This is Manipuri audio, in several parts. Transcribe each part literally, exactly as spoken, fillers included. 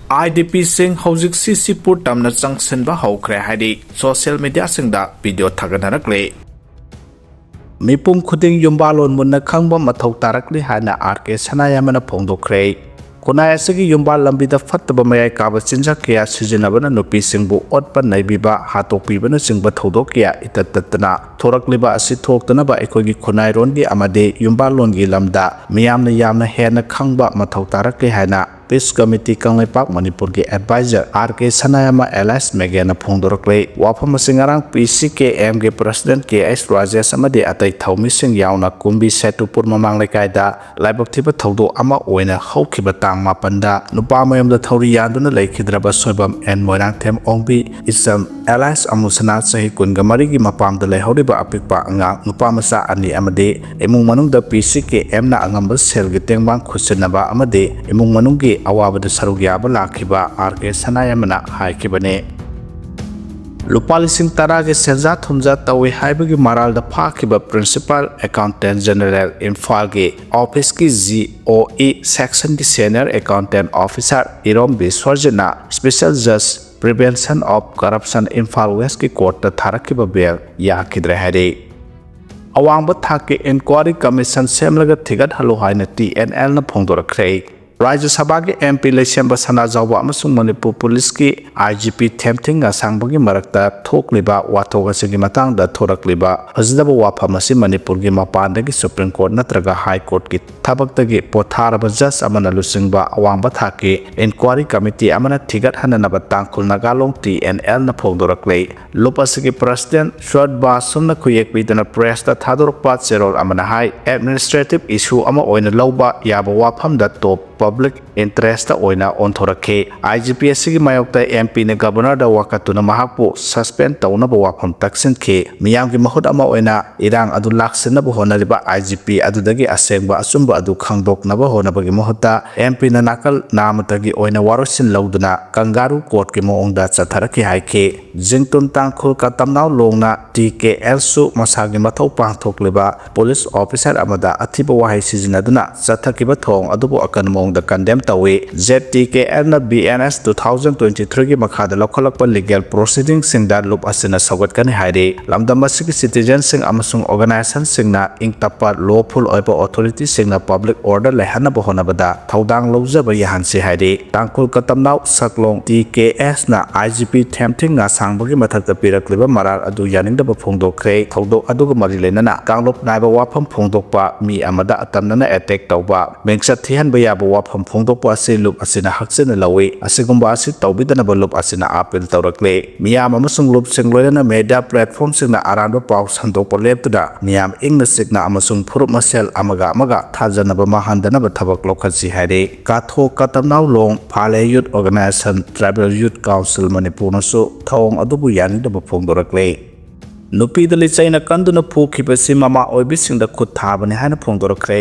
IDPꯁꯤꯡ ꯍꯧꯖꯤꯛ CCꯄꯨꯔ ꯇꯝꯅ ꯆꯪꯁꯤꯟꯕ ꯍꯧꯈ꯭ꯔꯦ ꯍꯥꯏꯗꯤ social mediaꯁꯤꯡꯗ video ꯊꯥꯒꯠꯅꯔꯛꯂꯤ꯫ ꯃꯤꯄꯨꯝ ꯈꯨꯗꯤꯡ ꯌꯨꯝꯕꯥꯜꯂꯣꯟ ꯃꯨꯟꯅ ꯈꯪꯕ ꯃꯊꯧ ꯇꯥꯔꯛꯂꯤ ꯍꯥꯏꯅ RK ꯁꯅꯥꯌꯥꯝꯕꯅ ꯐꯣꯡꯗꯣꯛꯈ꯭ꯔꯦ꯫ ꯈꯨꯟꯅꯥꯏ ꯑꯁꯤꯒꯤ ꯌꯨꯝꯕꯥꯜ ꯂꯝꯕꯤꯗ ꯐꯠꯇꯕ ꯃꯌꯥꯏ ꯀꯥꯕ ꯆꯤꯟꯖꯥꯛ ꯀꯌꯥ ꯁꯤꯖꯤꯟꯅꯕꯅ ꯅꯨꯄꯤꯁꯤꯡꯕꯨ ꯑꯣꯠꯄ ꯅꯩꯕꯤꯕ, ꯍꯥꯠꯇꯣꯛꯄꯤꯕꯅꯆꯤꯡꯕ ꯊꯧꯗꯣꯛ ꯀꯌꯥ ꯏꯇꯠ ꯇꯠꯇꯅ ꯊꯣꯔꯛꯂꯤꯕ ꯑꯁꯤ ꯊꯣꯛꯇꯅꯕ ꯑꯩꯈꯣꯏꯒꯤ ꯈꯨꯟꯅꯥꯏꯔꯣꯟꯒꯤ ꯑꯃꯗꯤ ꯌꯨꯝꯕꯥꯜꯂꯣꯟꯒꯤ ꯂꯝꯗ ꯃꯤꯌꯥꯝꯅ ꯌꯥꯝꯅ ꯍꯦꯟꯅ ꯈꯪꯕ ꯃꯊꯧ ꯇꯥꯔꯛꯂꯤ ꯍꯥꯏꯅ Peace Committee ꯀꯪꯂꯩꯄꯥꯛ ꯃꯅꯤꯄꯨꯔꯒꯤ advisor RK ꯁꯅꯥꯌꯥꯝꯕ alias ꯃꯦꯒꯦꯅ ꯐꯣꯡꯗꯣꯔꯛꯂꯤ꯫ ꯋꯥꯐꯝ ꯑꯁꯤ ꯉꯔꯥꯡ PCKMꯒꯤ president KH ꯔꯥꯖꯦꯁ ꯑꯃꯗꯤ ꯑꯇꯩ ꯊꯧꯃꯤꯁꯤꯡ ꯌꯥꯎꯅ ꯀꯨꯝꯕꯤ ꯁꯦꯇꯨꯄꯨꯔ ꯃꯃꯥꯡ ꯂꯩꯀꯥꯏꯗ ꯂꯥꯏꯕꯛ ꯊꯤꯕ ꯊꯧꯗꯣꯛ ꯑꯃ ꯑꯣꯏꯅ ꯍꯧꯈꯤꯕ ꯇꯥꯡ ꯃꯥꯄꯟꯗ ꯅꯨꯄꯥ ꯃꯌꯨꯝꯗ ꯊꯧꯔꯤ ꯌꯥꯟꯗꯨꯅ ꯂꯩꯈꯤꯗ꯭ꯔꯕ ꯁꯣꯏꯕꯝ ꯑꯦꯟ ꯃꯣꯏꯔꯥꯡꯊꯦꯝ ꯑꯣꯡꯕꯤ ꯏꯆꯝ alias ꯑꯃꯨꯁꯅꯥ ꯆꯍꯤ ꯀꯨꯟꯒ ꯃꯔꯤꯒꯤ ꯃꯄꯥꯝꯗ ꯂꯩꯍꯧꯔꯤꯕ ꯑꯄꯤꯛꯄ ꯑꯉꯥꯡ ꯅꯨꯄꯥ ꯃꯆꯥ ꯑꯅꯤ ꯑꯃꯗꯤ ꯏꯃꯨꯡ ꯃꯅꯨꯡꯗ PCKMꯅ ꯑꯉꯝꯕ ꯁꯦꯜꯒꯤ ꯇꯦꯡꯕꯥꯡ ꯈꯨꯠꯁꯤꯟꯅꯕ ꯑꯃꯗꯤ ꯏꯃꯨꯡ ꯃꯅꯨꯡꯒꯤ ꯑꯋꯥꯕꯗ ꯁꯔꯨꯛ ꯌꯥꯕ ꯂꯥꯛꯈꯤꯕ RK ꯁꯅꯥꯌꯥꯝꯕꯅ ꯍꯥꯏꯈꯤꯕꯅꯤ꯫ ꯂꯨꯄꯥ ꯂꯤꯁꯤꯡ ꯇꯔꯥꯒꯤ ꯁꯦꯟꯖꯥ ꯊꯨꯝꯖꯥ ꯇꯧꯏ ꯍꯥꯏꯕꯒꯤ ꯃꯔꯥꯜꯗ ꯐꯥꯈꯤꯕ Principal Accountant General ꯏꯝꯐꯥꯜꯒꯤ officeꯀꯤ GOE sectionꯒꯤ senior accountant officer Irom ꯕꯤꯁ꯭ꯋꯔꯖꯤꯠꯅ Special Judge Prevention of Corruption Imphal Westꯀꯤ courtꯇ ꯊꯥꯔꯛꯈꯤꯕ bail ꯌꯥꯈꯤꯗ꯭ꯔꯦ ꯍꯥꯏꯔꯤ꯫ ꯑꯋꯥꯡꯕ ꯊꯥꯛꯀꯤ inquiry commission ꯁꯦꯝꯂꯒ ꯊꯤꯒꯠꯍꯜꯂꯨ ꯍꯥꯏꯅ TNLꯅ ꯐꯣꯡꯗꯣꯔꯛꯈ꯭ꯔꯦ꯫ ꯔꯥꯖ꯭ꯌ ꯁꯚꯥꯒꯤ MP ꯂꯩꯁꯦꯝꯕ ꯁꯅꯥꯖꯥꯎꯕ ꯑꯃꯁꯨꯡ ꯃꯅꯤꯄꯨꯔ ꯄꯨꯂꯤꯁꯀꯤ IGP ꯊꯦꯝꯊꯤꯡ ꯉꯥꯁꯥꯡꯕꯒꯤ ꯃꯔꯛꯇ ꯊꯣꯛꯂꯤꯕ ꯋꯥꯊꯣꯛ ꯑꯁꯤꯒꯤ ꯃꯇꯥꯡꯗ ꯊꯣꯔꯛꯂꯤꯕ ꯐꯖꯗꯕ ꯋꯥꯐꯝ ꯑꯁꯤ ꯃꯅꯤꯄꯨꯔꯒꯤ ꯃꯄꯥꯟꯗꯒꯤ Supreme Court ꯅꯠꯇ꯭ꯔꯒ High Courtꯀꯤ ꯊꯕꯛꯇꯒꯤ ꯄꯣꯊꯥꯔꯕ judge ꯑꯃꯅ ꯂꯨꯆꯤꯡꯕ ꯑꯋꯥꯡꯕ ꯊꯥꯛꯀꯤ inquiry committee ꯑꯃꯅ ꯊꯤꯒꯠꯍꯟꯅꯅꯕ ꯇꯥꯡꯈꯨꯜ ꯅꯥꯒꯥ ꯂꯣꯡ TNLꯅ ꯐꯣꯡꯗꯣꯔꯛꯂꯦ꯫ ꯂꯨꯞ ꯑꯁꯤꯒꯤ president ꯁ꯭ꯋꯔꯠ ꯕꯥꯁꯨꯝꯅ ꯈꯨꯌꯦꯛ ꯄꯤꯗꯨꯅ pressꯇ ꯊꯥꯗꯣꯔꯛꯄ ꯆꯦꯔꯣꯜ ꯑꯃꯅ ꯍꯥꯏ, administrative issue ꯑꯃ ꯑꯣꯏꯅ ꯂꯧꯕ ꯌꯥꯕ ꯋꯥꯐꯝꯗ top public interest ꯑꯣꯏꯅ ꯑꯣꯟꯊꯣꯔꯛꯈꯤ꯫ IGP ꯑꯁꯤꯒꯤ ꯃꯥꯌꯣꯛꯇ MPꯅ governorꯗ ꯋꯥꯀꯠꯇꯨꯅ ꯃꯍꯥꯛꯄꯨ suspend ꯇꯧꯅꯕ ꯋꯥꯐꯝ ꯇꯛꯁꯤꯟꯈꯤ꯫ ꯃꯤꯌꯥꯝꯒꯤ ꯃꯍꯨꯠ ꯑꯃ ꯑꯣꯏꯅ ꯏꯔꯥꯡ ꯑꯗꯨ ꯂꯥꯛꯁꯤꯟꯅꯕ ꯍꯣꯠꯅꯔꯤꯕ IGP ꯑꯗꯨꯗꯒꯤ ꯑꯁꯦꯡꯕ ꯑꯆꯨꯝꯕ ꯑꯗꯨ ꯈꯪꯗꯣꯛꯅꯕ ꯍꯣꯠꯅꯕꯒꯤ ꯃꯍꯨꯠꯇ MPꯅ ꯅꯥꯀꯜ ꯅꯥꯝꯃꯇꯒꯤ ꯑꯣꯏꯅ ꯋꯥꯔꯣꯏꯁꯤꯟ ꯂꯧꯗꯨꯅ ꯀꯪꯒꯥꯔꯨ courtꯀꯤ ꯃꯑꯣꯡꯗ ꯆꯠꯊꯔꯛꯈꯤ ꯍꯥꯏꯈꯤ꯫ ꯖꯤꯡꯇꯨꯟ ꯇꯥꯡꯈꯨꯜ ꯀꯇꯝꯅꯥꯎ ꯂꯣꯡꯅ TKLꯁꯨ ꯃꯁꯥꯒꯤ ꯃꯊꯧ ꯄꯥꯡꯊꯣꯛꯂꯤꯕ police officer ꯑꯃꯗ ꯑꯊꯤꯕ ꯋꯥꯍꯩ ꯁꯤꯖꯤꯟꯅꯗꯨꯅ ꯆꯠꯊꯈꯤꯕ ꯊꯧꯑꯣꯡ ꯑꯗꯨꯕꯨ ꯑꯀꯟꯕ ꯃꯑꯣꯡꯗ ꯀꯟꯗꯦꯝ ꯇꯧꯏ꯫ ꯖꯦꯠ ꯇꯤ ꯀꯦ ꯑꯦꯟꯅ B N S two thousand twenty ꯊ꯭ꯔꯤꯒꯤ ꯃꯈꯥꯗ ꯂꯧꯈꯠꯂꯛꯄ ꯂꯤꯒꯦꯜ ꯄ꯭ꯔꯣꯁꯤꯗꯤꯡꯁꯤꯡꯗ ꯂꯨꯞ ꯑꯁꯤꯅ ꯁꯧꯒꯠꯀꯅꯤ ꯍꯥꯏꯔꯤ꯫ ꯂꯝꯗꯝ ꯑꯁꯤꯒꯤ ꯁꯤꯇꯤꯖꯦꯟꯁꯤꯡ ꯑꯃꯁꯨꯡ ꯑꯣꯔꯒꯅꯥꯏꯖꯦꯁꯟꯁꯤꯡꯅ ꯏꯪ ꯇꯞꯄ, ꯂꯣꯐꯨꯜ ꯑꯣꯏꯕ ꯑꯣꯊꯣꯔꯤꯇꯤꯁꯤꯡꯅ ꯄꯕ꯭ꯂꯤꯛ ꯑꯣꯔꯗꯔ ꯂꯩꯍꯟꯅꯕ ꯍꯣꯠꯅꯕꯗ ꯊꯧꯗꯥꯡ ꯂꯧꯖꯕ ꯌꯥꯍꯟꯁꯤ ꯍꯥꯏꯔꯤ꯫ ꯇꯥꯡꯈꯨꯜ ꯀꯇꯝꯅꯥꯎ ꯁꯛꯂꯣꯡ ꯇꯤ ꯀꯦ ꯑꯦꯁꯅ ꯑꯥꯏ ꯖꯤ ꯄꯤ ꯊꯦꯝꯊꯤꯡ ꯉꯥꯁꯥꯡꯕꯒꯤ ꯃꯊꯛꯇ ꯄꯤꯔꯛꯂꯤꯕ ꯃꯔꯥꯜ ꯑꯗꯨ ꯌꯥꯅꯤꯡꯗꯕ ꯐꯣꯡꯗꯣꯛꯈ꯭ꯔꯦ꯫ ꯊꯧꯗꯣꯛ ꯑꯗꯨꯒ ꯃꯔꯤ ꯂꯩꯅꯅ ꯀꯥꯡꯂꯨꯞ ꯅꯥꯏꯕ ꯋꯥꯐꯝ ꯐꯣꯡꯗꯣꯛꯄ, ꯃꯤ ꯑꯃꯗ ꯑꯇꯝꯅꯅ ꯑꯦꯇꯦꯛ ꯇꯧꯕ, ꯃꯤꯡꯆꯠ ꯊꯤꯍꯟꯕ ꯌꯥꯕ ꯋꯥꯐꯝ ꯐꯣꯡꯗꯣꯛꯄ ꯑꯁꯤ ꯂꯨꯞ ꯑꯁꯤꯅ ꯍꯛꯆꯤꯟꯅ ꯂꯧꯏ꯫ ꯑꯁꯤꯒꯨꯝꯕ ꯑꯁꯤ ꯇꯧꯕꯤꯗꯅꯕ ꯂꯨꯞ ꯑꯁꯤꯅ ꯑꯥꯄꯤꯜ ꯇꯧꯔꯛꯂꯤ꯫ ꯃꯤꯌꯥꯝ ꯑꯃꯁꯨꯡ ꯂꯨꯞꯁꯤꯡ, ꯂꯣꯏꯅꯅ ꯃꯦꯗꯤꯌꯥ ꯄ꯭ꯂꯦꯠꯐꯣꯝꯁꯤꯡꯅ ꯑꯔꯥꯟꯕ ꯄꯥꯎ ꯁꯟꯗꯣꯛꯄ ꯂꯦꯞꯇꯨꯅ ꯃꯤꯌꯥꯝ ꯏꯪꯅ ꯆꯤꯛꯅ ꯑꯃꯁꯨꯡ ꯐꯨꯔꯨꯞ ꯃꯁꯦꯜ ꯑꯃꯒ ꯑꯃꯒ ꯊꯥꯖꯅꯕ ꯃꯥꯡꯍꯟꯗꯅꯕ ꯊꯕꯛ ꯂꯧꯈꯠꯁꯤ ꯍꯥꯏꯔꯤ꯫ ꯀꯥꯊꯣ ꯀꯇꯝꯅꯥꯎ ꯂꯣꯡ ꯐꯥꯂꯦ ꯌꯨꯠ ꯑꯣꯔꯒꯅꯥꯏꯖꯦꯁꯟ, ꯇ꯭ꯔꯥꯏꯕꯦꯜ ꯌꯨꯠ ꯀꯥꯎꯟꯁꯤꯜ ꯃꯅꯤꯄꯨꯔꯅꯁꯨ ꯊꯧꯑꯣꯡ ꯑꯗꯨꯕꯨ ꯌꯥꯅꯤꯡꯗꯕ ꯐꯣꯡꯗꯣꯔꯛꯂꯤ꯫ ꯅꯨꯄꯤꯗ ꯂꯤꯆꯩꯅ ꯀꯟꯗꯨꯅ ꯐꯨꯈꯤꯕꯁꯤ ꯃꯃꯥ ꯑꯣꯏꯕꯤꯁꯤꯡꯗ ꯈꯨꯠ ꯊꯥꯕꯅꯤ ꯍꯥꯏꯅ ꯐꯣꯡꯗꯣꯔꯛꯈ꯭ꯔꯦ꯫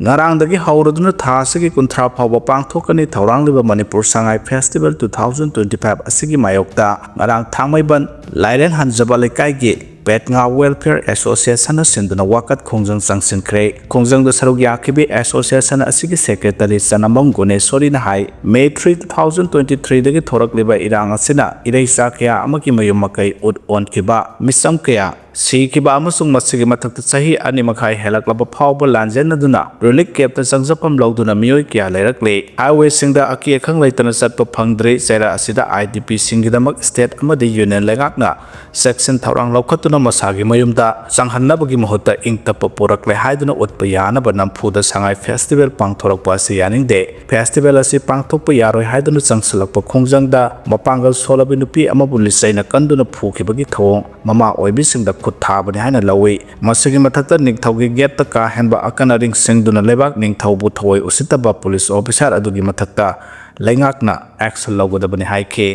ꯉꯔꯥꯡꯗꯒꯤ ꯍꯧꯔꯗꯨꯅ ꯊꯥ ꯑꯁꯤꯒꯤ ꯀꯨꯟꯊ꯭ꯔꯥ ꯐꯥꯎꯕ ꯄꯥꯡꯊꯣꯛꯀꯅꯤ ꯊꯧꯔꯥꯡꯂꯤꯕ Manipur Sangai festival two thousand twenty five ꯑꯁꯤꯒꯤ ꯃꯥꯌꯣꯛꯇ ꯉꯔꯥꯡ ꯊꯥꯡꯃꯩꯕꯟ ꯂꯥꯏꯔꯦꯟ ꯍꯟꯖꯕ ꯂꯩꯀꯥꯏꯒꯤ ꯄꯦꯠꯉꯥ ꯋꯦꯜꯐꯤꯌꯔ ꯑꯦꯁꯣꯁꯤꯌꯦꯁꯟꯅ ꯁꯤꯟꯗꯨꯅ ꯋꯥꯀꯠ ꯈꯣꯡꯖꯪ ꯆꯪꯁꯤꯟꯈ꯭ꯔꯦ꯫ ꯈꯣꯡꯖꯪꯗ ꯁꯔꯨꯛ ꯌꯥꯈꯤꯕꯤ ꯑꯦꯁꯣꯁꯤꯌꯦꯁꯟ ꯑꯁꯤꯒꯤ ꯁꯦꯀ꯭ꯔꯦꯇꯔꯤ ꯆꯅꯝꯕꯝ ꯒꯨꯅꯦꯁꯣꯔꯤꯅ ꯍꯥꯏ, May three, two thousand twenty ꯊ꯭ꯔꯤꯗꯒꯤ ꯊꯣꯔꯛꯂꯤꯕ ꯏꯔꯥꯡ ꯑꯁꯤꯅ ꯏꯔꯩꯆꯥ ꯀꯌꯥ ꯑꯃꯒꯤ ꯃꯌꯨꯝ ꯃꯀꯩ ꯎꯠ ꯑꯣꯟꯈꯤꯕ, ꯃꯤꯆꯝ ꯀꯌꯥ ꯁꯤꯈꯤꯕ ꯑꯃꯁꯨꯡ ꯃꯁꯤꯒꯤ ꯃꯊꯛꯇ ꯆꯍꯤ ꯑꯅꯤ ꯃꯈꯥꯏ ꯍꯦꯜꯂꯛꯂꯕ ꯐꯥꯎꯕ ꯂꯥꯟꯖꯦꯟꯅꯗꯨꯅ ꯔꯤꯂꯤꯐ ꯀꯦꯝꯞꯇ ꯆꯪꯖꯐꯝ ꯂꯧꯗꯨꯅ ꯃꯤꯑꯣꯏ ꯀꯌꯥ ꯂꯩꯔꯛꯂꯤ꯫ ꯍꯥꯏꯋꯦꯁꯤꯡꯗ ꯑꯀꯤ ꯑꯈꯪ ꯂꯩꯇꯅ ꯆꯠꯄ ꯐꯪꯗ꯭ꯔꯤ꯫ ꯆꯩꯔꯥ ꯑꯁꯤꯗ ꯑꯥꯏ ꯗꯤ ꯄꯤꯁꯤꯡꯒꯤꯗꯃꯛ ꯁ꯭ꯇꯦꯠ ꯑꯃꯗꯤ ꯌꯨꯅꯤꯌꯟ ꯂꯩꯉꯥꯛꯅ ꯆꯦꯛꯁꯤꯟ ꯊꯧꯔꯥꯡ ꯂꯧꯈꯠꯇꯨꯅ ꯃꯁꯥꯒꯤ ꯃꯌꯨꯝꯗ ꯆꯪꯍꯟꯅꯕꯒꯤ ꯃꯍꯨꯠꯇ ꯏꯪ ꯇꯞꯄ ꯄꯨꯔꯛꯂꯦ ꯍꯥꯏꯗꯨꯅ ꯎꯠꯄ ꯌꯥꯅꯕ ꯅꯝꯐꯨꯗ ꯁꯉꯥꯏ ꯐꯦꯁꯇꯤꯚꯦꯜ ꯄꯥꯡꯊꯣꯔꯛꯄ ꯑꯁꯤ ꯌꯥꯅꯤꯡꯗꯦ꯫ ꯐꯦꯁꯇꯤꯚꯦꯜ ꯑꯁꯤ ꯄꯥꯡꯊꯣꯛꯄ ꯌꯥꯔꯣꯏ ꯍꯥꯏꯗꯨꯅ ꯆꯪꯁꯤꯜꯂꯛꯄ ꯈꯣꯡꯖꯪꯗ ꯃꯄꯥꯡꯒꯜ ꯁꯣꯜꯂꯕꯤ ꯅꯨꯄꯤ ꯑꯃꯕꯨ ꯂꯤꯆꯩꯅ ꯀꯟꯗꯨꯅ ꯐꯨꯈꯤꯕꯒꯤ ꯊꯧꯑꯣꯡ ꯃꯃꯥ ꯑꯣꯏꯕꯤꯁꯤꯡꯗ ꯈꯨꯠ ꯊꯥꯕꯅꯤ ꯍꯥꯏꯅ ꯂꯧꯏ꯫ ꯃꯁꯤꯒꯤ ꯃꯊꯛꯇ ꯅꯤꯡꯊꯧꯒꯤ ꯒꯦꯠꯇ ꯀꯥ ꯍꯦꯟꯕ ꯑꯀꯟ ꯑꯔꯤꯡ ꯁꯤꯡꯗꯨꯅ ꯂꯩꯕꯥꯛ ꯅꯤꯡꯊꯧꯕꯨ ꯊꯑꯣꯏ ꯎꯁꯤꯠꯇꯕ ꯄꯨꯂꯤꯁ ꯑꯣꯐꯤꯁꯥꯔ ꯑꯗꯨꯒꯤ ꯃꯊꯛꯇ ꯂꯩꯉꯥꯛꯅ ꯑꯦꯛꯁꯟ ꯂꯧꯒꯗꯕꯅꯤ ꯍꯥꯏꯈꯤ꯫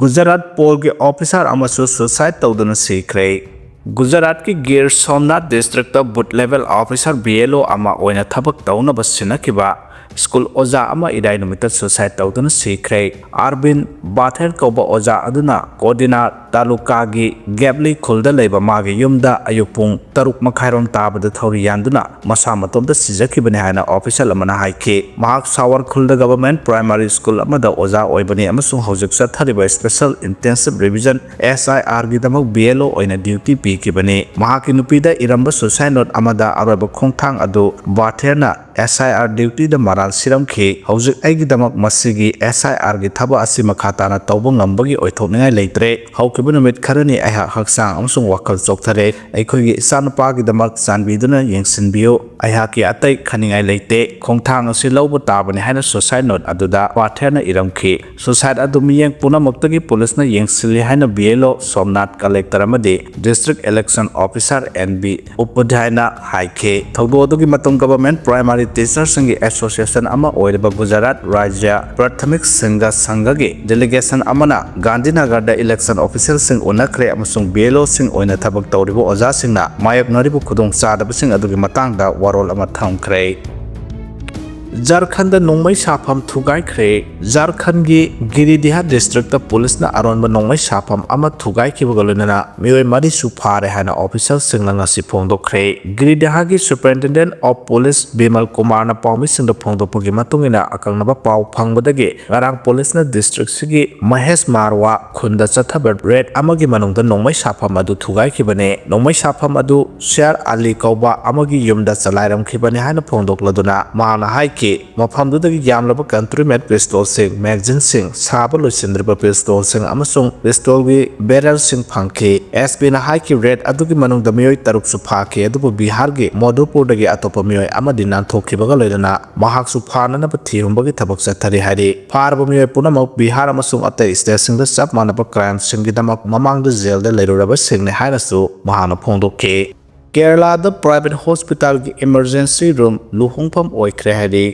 ꯒꯨꯖꯔꯥꯠ ꯄꯣꯜꯒꯤ ꯑꯣꯐꯤꯁꯥꯔ ꯑꯃꯁꯨ ꯁꯨꯁꯥꯏꯗ ꯇꯧꯗꯨꯅ ꯁꯤꯈ꯭ꯔꯦ꯫ ꯒꯨꯖꯔꯥꯠꯀꯤ Gir Somnath district booth level officer, B L O, ꯑꯃ ꯑꯣꯏꯅ ꯊꯕꯛ ꯇꯧꯅꯕ ꯁꯤꯟꯅꯈꯤꯕ ꯁ꯭ꯀꯨꯜ ꯑꯣꯖꯥ ꯑꯃ ꯏꯔꯥꯏ ꯅꯨꯃꯤꯠꯇ ꯁꯨꯁꯥꯏꯗ ꯇꯧꯗꯨꯅ ꯁꯤꯈ꯭ꯔꯦ꯫ ꯑꯥꯔꯕꯤꯟ ꯕꯥꯊꯦꯔ ꯀꯧꯕ ꯑꯣꯖꯥ ꯑꯗꯨꯅ ꯀꯣꯗꯤꯅꯥ ꯇꯥꯂꯨꯀꯥꯒꯤ ꯒꯦꯞꯂꯤ ꯈꯨꯜꯗ ꯂꯩꯕ ꯃꯥꯒꯤ ꯌꯨꯝꯗ ꯑꯌꯨꯛ ꯄꯨꯡ ꯇꯔꯨꯛ ꯃꯈꯥꯏꯔꯣꯝ ꯇꯥꯕꯗ ꯊꯧꯔꯤ ꯌꯥꯟꯗꯨꯅ ꯃꯁꯥ ꯃꯇꯣꯝꯇ ꯁꯤꯖꯈꯤꯕꯅꯤ ꯍꯥꯏꯅ official ꯑꯃꯅ ꯍꯥꯏꯈꯤ꯫ ꯃꯍꯥꯛ ꯁꯥꯋꯔ ꯈꯨꯜꯗ Government Primary School ꯑꯃꯗ ꯑꯣꯖꯥ ꯑꯣꯏꯕꯅꯤ ꯑꯃꯁꯨꯡ ꯍꯧꯖꯤꯛ ꯆꯠꯊꯔꯤꯕ Special Intensive Revision, S I R ꯒꯤꯗꯃꯛ B L O ꯑꯣꯏꯅ duty ꯄꯤꯈꯤꯕꯅꯤ꯫ ꯃꯍꯥꯛꯀꯤ ꯅꯨꯄꯤꯗ ꯏꯔꯝꯕ suicide note ꯑꯃꯗ ꯑꯔꯣꯏꯕ ꯈꯣꯡꯊꯥꯡ ꯑꯗꯨ ꯕꯥꯊꯦꯔꯅ S I R duty ꯗ ꯃꯔꯥꯜ ꯁꯤꯔꯝꯈꯤ꯫ "ꯍꯧꯖꯤꯛ ꯑꯩꯒꯤꯗꯃꯛ ꯃꯁꯤꯒꯤ S I R ꯒꯤ ꯊꯕꯛ ꯑꯁꯤ ꯃꯈꯥ ꯇꯥꯅ ꯇꯧꯕ ꯉꯝꯕꯒꯤ ꯑꯣꯏꯊꯣꯛꯅꯤꯡꯉꯥꯏ ꯂꯩꯇ꯭ꯔꯦ꯫ ꯍꯧꯈꯤꯕ ꯅꯨꯃꯤꯠ ꯈꯔꯅꯤ ꯑꯩꯍꯥꯛ ꯍꯛꯆꯥꯡ ꯑꯃꯁꯨꯡ ꯋꯥꯈꯜ ꯆꯣꯛꯊꯔꯦ꯫ ꯑꯩꯈꯣꯏꯒꯤ ꯏꯆꯥꯅꯨꯄꯥꯒꯤꯗꯃꯛ ꯆꯥꯟꯕꯤꯗꯨꯅ ꯌꯦꯡꯁꯤꯟꯕꯤꯌꯨ꯫ ꯑꯩꯍꯥꯛꯀꯤ ꯑꯇꯩ ꯈꯟꯅꯤꯡꯉꯥꯏ ꯂꯩꯇꯦ꯫ ꯈꯣꯡꯊꯥꯡ ꯑꯁꯤ ꯂꯧꯕ ꯇꯥꯕꯅꯤ" ꯍꯥꯏꯅ suicide note ꯑꯗꯨꯗ ꯕꯥꯊꯦꯔꯅ ꯏꯔꯝꯈꯤ꯫ Suicide ꯑꯗꯨ ꯃꯤꯠꯌꯦꯡ ꯄꯨꯝꯅꯃꯛꯇꯒꯤ ꯄꯨꯂꯤꯁꯅ ꯌꯦꯡꯁꯤꯜꯂꯤ ꯍꯥꯏꯅ B L O Somnath collector ꯑꯃꯗꯤ District Election Officer N B ꯎꯄꯥꯙ꯭ꯌꯥꯌꯅ ꯍꯥꯏꯈꯤ꯫ ꯊꯧꯗꯣꯛ ꯑꯗꯨꯒꯤ ꯃꯇꯨꯡ Government Primary Teacherꯁꯤꯡꯒꯤ Association ꯑꯃ ꯑꯣꯏꯔꯤꯕ ꯒꯨꯖꯔꯥꯠ ꯔꯥꯖ꯭ꯌ ꯄ꯭ꯔꯥꯊꯃꯤꯛ ꯁꯪꯘ ꯁꯪꯘꯒꯤ delegation ꯑꯃꯅ ꯒꯥꯟꯙꯤꯅꯒꯔꯗ election officialꯁꯤꯡ ꯎꯅꯈ꯭ꯔꯦ ꯑꯃꯁꯨꯡ B L Oꯁꯤꯡ ꯑꯣꯏꯅ ꯊꯕꯛ ꯇꯧꯔꯤꯕ ꯑꯣꯖꯥꯁꯤꯡꯅ ꯃꯥꯌꯣꯛꯅꯔꯤꯕ ꯈꯨꯗꯣꯡꯆꯥꯗꯕꯁꯤꯡ ꯑꯗꯨꯒꯤ ꯃꯇꯥꯡꯗ ꯋꯥꯔꯣꯜ ꯑꯃ ꯊꯝꯈ꯭ꯔꯦ꯫ ꯖꯔꯈꯟꯗ ꯅꯣꯡꯃꯩ ꯁꯥꯐꯝ ꯊꯨꯒꯥꯏꯈ꯭ꯔꯦ꯫ ꯖꯔꯈꯟꯒꯤ ꯒꯤꯔꯤꯗꯤꯍꯥ district ꯇ ꯄꯨꯂꯤꯁꯅ ꯑꯔꯣꯟꯕ ꯅꯣꯡꯃꯩ ꯁꯥꯐꯝ ꯑꯃ ꯊꯨꯒꯥꯏꯈꯤꯕꯒ ꯂꯣꯏꯅꯅ ꯃꯤꯑꯣꯏ ꯃꯔꯤꯁꯨ ꯐꯥꯔꯦ ꯍꯥꯏꯅ officialꯁꯤꯡꯅ ꯉꯁꯤ ꯐꯣꯡꯗꯣꯛꯈ꯭ꯔꯦ꯫ ꯒꯤꯔꯤꯗꯤꯍꯥꯒꯤ Superintendent of Police ꯕꯤꯃꯜ ꯀꯨꯃꯥꯔꯅ ꯄꯥꯎꯃꯤꯁꯤꯡꯗ ꯐꯣꯡꯗꯣꯛꯄꯒꯤ ꯃꯇꯨꯡ ꯏꯟꯅ, ꯑꯀꯛꯅꯕ ꯄꯥꯎ ꯐꯪꯕꯗꯒꯤ ꯉꯔꯥꯡ ꯄꯨꯂꯤꯁꯅ districtꯁꯤꯒꯤ ꯃꯍꯦꯁ ꯃꯥꯔꯋꯥ ꯈꯨꯟꯗ ꯆꯠꯊꯕ raid ꯑꯃꯒꯤ ꯃꯅꯨꯡꯗ ꯅꯣꯡꯃꯩ ꯁꯥꯐꯝ ꯑꯗꯨ ꯊꯨꯒꯥꯏꯈꯤꯕꯅꯤ꯫ ꯅꯣꯡꯃꯩ ꯁꯥꯐꯝ ꯑꯗꯨ ꯁꯤꯌꯥꯔ ꯑꯂꯤ ꯀꯧꯕ ꯑꯃꯒꯤ ꯌꯨꯝꯗ ꯆꯂꯥꯏꯔꯝꯈꯤꯕꯅꯤ ꯍꯥꯏꯅ ꯐꯣꯡꯗꯣꯛꯂꯗꯨꯅ ꯃꯍꯥꯛꯅ ꯍꯥꯏꯈꯤ, ꯃꯐꯝꯗꯨꯗꯒꯤ ꯌꯥꯝꯂꯕ country made pistolꯁꯤꯡ, magazineꯁꯤꯡ, ꯁꯥꯕ ꯂꯣꯏꯁꯤꯟꯗ꯭ꯔꯤꯕ pistolꯁꯤꯡ ꯑꯃꯁꯨꯡ pistolꯒꯤ barrelꯁꯤꯡ ꯐꯪꯈꯤ꯫ S Pꯅ ꯍꯥꯏꯈꯤ, raid ꯑꯗꯨꯒꯤ ꯃꯅꯨꯡꯗ ꯃꯤꯑꯣꯏ ꯇꯔꯨꯛꯁꯨ ꯐꯥꯈꯤ, ꯑꯗꯨꯕꯨ ꯕꯤꯍꯥꯔꯒꯤ ꯃꯣꯗꯨꯄꯨꯔꯗꯒꯤ ꯑꯇꯣꯞꯄ ꯃꯤꯑꯣꯏ ꯑꯃꯗꯤ ꯅꯥꯟꯊꯣꯛꯈꯤꯕꯒ ꯂꯣꯏꯅꯅ ꯃꯍꯥꯛꯁꯨ ꯐꯥꯅꯅꯕ ꯊꯤꯍꯨꯝꯕꯒꯤ ꯊꯕꯛ ꯆꯠꯊꯔꯤ ꯍꯥꯏꯔꯤ꯫ ꯐꯥꯔꯕ ꯃꯤꯑꯣꯏ ꯄꯨꯝꯅꯃꯛ ꯕꯤꯍꯥꯔ ꯑꯃꯁꯨꯡ ꯑꯇꯩ stateꯁꯤꯡꯗ ꯆꯞ ꯃꯥꯟꯅꯕ crimeꯁꯤꯡꯒꯤꯗꯃꯛ ꯃꯃꯥꯡꯗ jailꯗ ꯂꯩꯔꯨꯔꯕꯁꯤꯡꯅꯤ ꯍꯥꯏꯅꯁꯨ ꯃꯍꯥꯛꯅ ꯐꯣꯡꯗꯣꯛꯈꯤ꯫ ꯀꯦꯔꯂꯥꯗ private hospitalꯒꯤ emergency room ꯂꯨꯍꯣꯡꯐꯝ ꯑꯣꯏꯈ꯭ꯔꯦ ꯍꯥꯏꯔꯤ꯫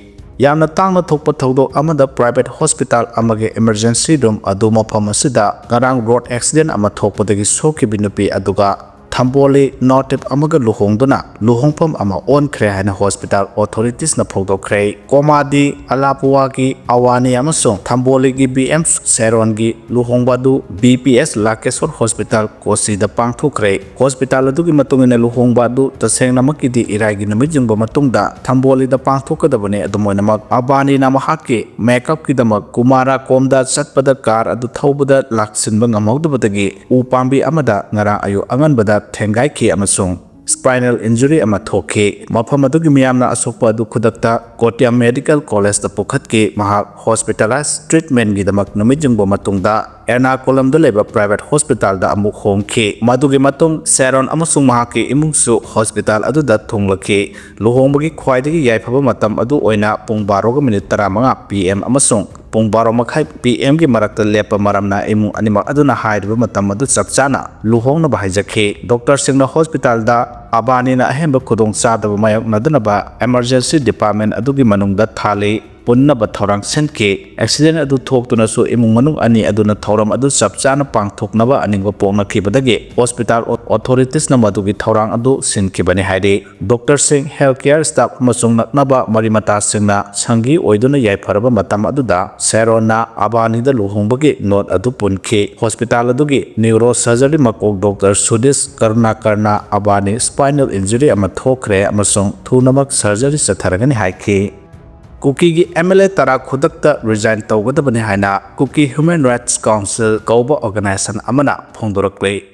ꯌꯥꯝꯅ ꯇꯥꯡꯅ ꯊꯣꯛꯄ ꯊꯧꯗꯣꯛ ꯑꯃꯗ private hospital ꯑꯃꯒꯤ emergency room ꯑꯗꯨ ꯃꯐꯝ ꯑꯁꯤꯗ ꯉꯔꯥꯡ road accident ꯑꯃ ꯊꯣꯛꯄꯗꯒꯤ ꯁꯣꯛꯈꯤꯕ ꯅꯨꯄꯤ ꯑꯗꯨꯒ ꯊꯝꯕꯣꯂꯤ ꯅꯣꯇꯤꯞ ꯑꯃꯒ ꯂꯨꯍꯣꯡꯗꯨꯅ ꯂꯨꯍꯣꯡꯐꯝ ꯑꯃ ꯑꯣꯟꯈ꯭ꯔꯦ ꯍꯥꯏꯅ ꯍꯣꯁꯄꯤꯇꯥꯜ ꯑꯣꯊꯣꯔꯤꯇꯤꯁꯅ ꯐꯣꯡꯗꯣꯛꯈ꯭ꯔꯦ꯫ ꯀꯣꯃꯥꯗꯤ ꯑꯂꯥꯄꯨꯋꯥꯒꯤ ꯑꯋꯥꯅꯤ ꯑꯃꯁꯨꯡ ꯊꯝꯕꯣꯂꯤꯒꯤ ꯕꯤ ꯑꯦꯝ ꯁꯦꯔꯣꯟꯒꯤ ꯂꯨꯍꯣꯡꯕ ꯑꯗꯨ B P S lakeshore hospital ꯀꯣꯆꯤꯗ ꯄꯥꯡꯊꯣꯛꯈ꯭ꯔꯦ꯫ ꯍꯣꯁꯄꯤꯇꯥꯜ ꯑꯗꯨꯒꯤ ꯃꯇꯨꯡ ꯏꯟꯅ ꯂꯨꯍꯣꯡꯕ ꯑꯗꯨ ꯇꯁꯦꯡꯅꯃꯛꯀꯤꯗꯤ ꯏꯔꯥꯏꯒꯤ ꯅꯨꯃꯤꯠ ꯌꯨꯡꯕ ꯃꯇꯨꯡꯗ ꯊꯝꯕꯣꯂꯤꯗ ꯄꯥꯡꯊꯣꯛꯀꯗꯕꯅꯤ꯫ ꯑꯗꯨꯝ ꯑꯣꯏꯅꯃꯛ, ꯑꯕꯥꯅꯤꯅ ꯃꯍꯥꯛꯀꯤ ꯃꯦꯀꯞꯀꯤꯗꯃꯛ ꯀꯨꯃꯥꯔꯥ ꯀꯣꯝꯗ ꯆꯠꯄꯗ ꯀꯥꯔ ꯑꯗꯨ ꯊꯧꯕꯗ ꯂꯥꯛꯁꯤꯟꯕ ꯉꯝꯍꯧꯗꯕꯗꯒꯤ ꯎ ꯄꯥꯝꯕꯤ ꯑꯃꯗ ꯉꯔꯥꯡ ꯑꯌꯨꯛ ꯑꯉꯟꯕꯗ ꯊꯦꯡꯒꯥꯏꯈꯤ ꯑꯃꯁꯨꯡ ꯁ꯭ꯄꯥꯏꯅꯦꯜ ꯏꯟꯖꯨꯔꯤ ꯑꯃ ꯊꯣꯛꯈꯤ꯫ ꯃꯐꯝ ꯑꯗꯨꯒꯤ ꯃꯤꯌꯥꯝꯅ ꯑꯁꯣꯛꯄ ꯑꯗꯨ ꯈꯨꯗꯛꯇ ꯀꯣꯇꯤꯌꯥꯝ ꯃꯦꯗꯤꯀꯦꯜ ꯀꯣꯂꯦꯖꯇ ꯄꯨꯈꯠꯈꯤ꯫ ꯃꯍꯥꯛ ꯍꯣꯁꯄꯤꯇꯥꯂꯥꯏꯖ ꯇ꯭ꯔꯤꯠꯃꯦꯟꯒꯤꯗꯃꯛ ꯅꯨꯃꯤꯠ ꯌꯨꯡꯕ ꯃꯇꯨꯡꯗ ꯑꯦꯔꯅꯥꯀꯨꯂꯝꯗ ꯂꯩꯕ ꯄ꯭ꯔꯥꯏꯚꯦꯠ ꯍꯣꯁꯄꯤꯇꯥꯜꯗ ꯑꯃꯨꯛ ꯍꯣꯡꯈꯤ꯫ ꯃꯗꯨꯒꯤ ꯃꯇꯨꯡ ꯁꯦꯔꯣꯟ ꯑꯃꯁꯨꯡ ꯃꯍꯥꯛꯀꯤ ꯏꯃꯨꯡꯁꯨ ꯍꯣꯁꯄꯤꯇꯥꯜ ꯑꯗꯨꯗ ꯊꯨꯡꯂꯈꯤ꯫ ꯂꯨꯍꯣꯡꯕꯒꯤ ꯈ꯭ꯋꯥꯏꯗꯒꯤ ꯌꯥꯏꯐꯕ ꯃꯇꯝ ꯑꯗꯨ ꯑꯣꯏꯅ ꯄꯨꯡ ꯕꯥꯔꯣꯒ ꯃꯤꯅꯤꯠ ꯇꯔꯥꯃꯉꯥ ꯄꯤ ꯑꯦꯝ ꯑꯃꯁꯨꯡ ꯄꯨꯡ ꯕꯥꯔꯣ ꯃꯈꯥꯏ ꯄꯤ ꯑꯦꯝꯒꯤ ꯃꯔꯛꯇ ꯂꯦꯞꯄ ꯃꯔꯝꯅ ꯏꯃꯨꯡ ꯑꯅꯤꯃꯛ ꯑꯗꯨꯅ ꯍꯥꯏꯔꯤꯕ ꯃꯇꯝ ꯑꯗꯨ ꯆꯞ ꯆꯥꯅ ꯂꯨꯍꯣꯡꯅꯕ ꯍꯥꯏꯖꯈꯤ꯫ ꯗꯣꯛꯇꯔꯁꯤꯡꯅ ꯍꯣꯁꯄꯤꯇꯥꯜꯗ ꯑꯕꯥꯅꯤꯅ ꯑꯍꯦꯟꯕ ꯈꯨꯗꯣꯡꯆꯥꯗꯕ ꯃꯥꯌꯣꯛꯅꯗꯅꯕ ꯏꯃꯔꯖꯦꯟꯁꯤ ꯗꯤꯄꯥꯔꯠꯃꯦꯟ ꯑꯗꯨꯒꯤ ꯃꯅꯨꯡꯗ ꯊꯥꯜꯂꯤ꯫ ꯄꯨꯟꯅꯕ ꯊꯧꯔꯥꯡ ꯁꯤꯟꯈꯤ꯫ ꯑꯦꯛꯁꯤꯗꯦꯟ ꯑꯗꯨ ꯊꯣꯛꯇꯨꯅꯁꯨ ꯏꯃꯨꯡ ꯃꯅꯨꯡ ꯑꯅꯤ ꯑꯗꯨꯅ ꯊꯧꯔꯝ ꯑꯗꯨ ꯆꯞ ꯆꯥꯅ ꯄꯥꯡꯊꯣꯛꯅꯕ ꯑꯅꯤꯡꯕ ꯄꯣꯛꯅꯈꯤꯕꯗꯒꯤ ꯍꯣꯁꯄꯤꯇꯥꯜ ꯑꯣ-, ꯑꯣꯊꯣꯔꯤꯇꯤꯁꯅ ꯃꯗꯨꯒꯤ ꯊꯧꯔꯥꯡ ꯑꯗꯨ ꯁꯤꯟꯈꯤꯕꯅꯤ ꯍꯥꯏꯔꯤ꯫ ꯗꯣꯛꯇꯔꯁꯤꯡ, ꯍꯦꯜꯊ ꯀꯦꯌꯔ ꯁ꯭ꯇꯥꯐ ꯑꯃꯁꯨꯡ ꯅꯛꯅꯕ ꯃꯔꯤ ꯃꯇꯥꯁꯤꯡꯅ ꯁꯪꯒꯤ ꯑꯣꯏꯗꯨꯅ ꯌꯥꯏꯐꯔꯕ ꯃꯇꯝ ꯑꯗꯨꯗ ꯁꯦꯔꯣꯟꯅ ꯑꯕꯥꯅꯤꯗ ꯂꯨꯍꯣꯡꯕꯒꯤ ꯅꯣꯠ ꯑꯗꯨ ꯄꯨꯟꯈꯤ꯫ ꯍꯣꯁꯄꯤꯇꯥꯜ ꯑꯗꯨꯒꯤ ꯅ꯭ꯌꯨꯔꯣ ꯁꯔꯖꯔꯤ ꯃꯀꯣꯛ ꯗꯣꯛꯇꯔ ꯁꯨꯗꯤꯁ ꯀꯔꯨꯅꯥꯀꯔꯅ ꯑꯕꯥꯅꯤ ꯁ꯭ꯄꯥꯏꯅꯦꯜ ꯏꯟꯖꯨꯔꯤ ꯑꯃ ꯊꯣꯛꯈ꯭ꯔꯦ ꯑꯃꯁꯨꯡ ꯊꯨꯅꯃꯛ ꯁꯔꯖꯔꯤ ꯆꯠꯊꯔꯒꯅꯤ ꯍꯥꯏꯈꯤ꯫ ꯀꯨꯀꯤꯒꯤ ꯑꯦꯝ ꯑꯦꯜ ꯑꯦ ꯇꯔꯥ ꯈꯨꯗꯛꯇ ꯔꯤꯖꯥꯏꯟ ꯇꯧꯒꯗꯕꯅꯤ ꯍꯥꯏꯅ ꯀꯨꯀꯤ ꯍ꯭ꯌꯨꯃꯦꯟ ꯔꯥꯏꯠꯁ ꯀꯥꯎꯟꯁꯤꯜ ꯀꯧꯕ ꯑꯣꯔꯒꯅꯥꯏꯖꯦꯁꯟ ꯑꯃꯅ ꯐꯣꯡꯗꯣꯔꯛꯂꯤ꯫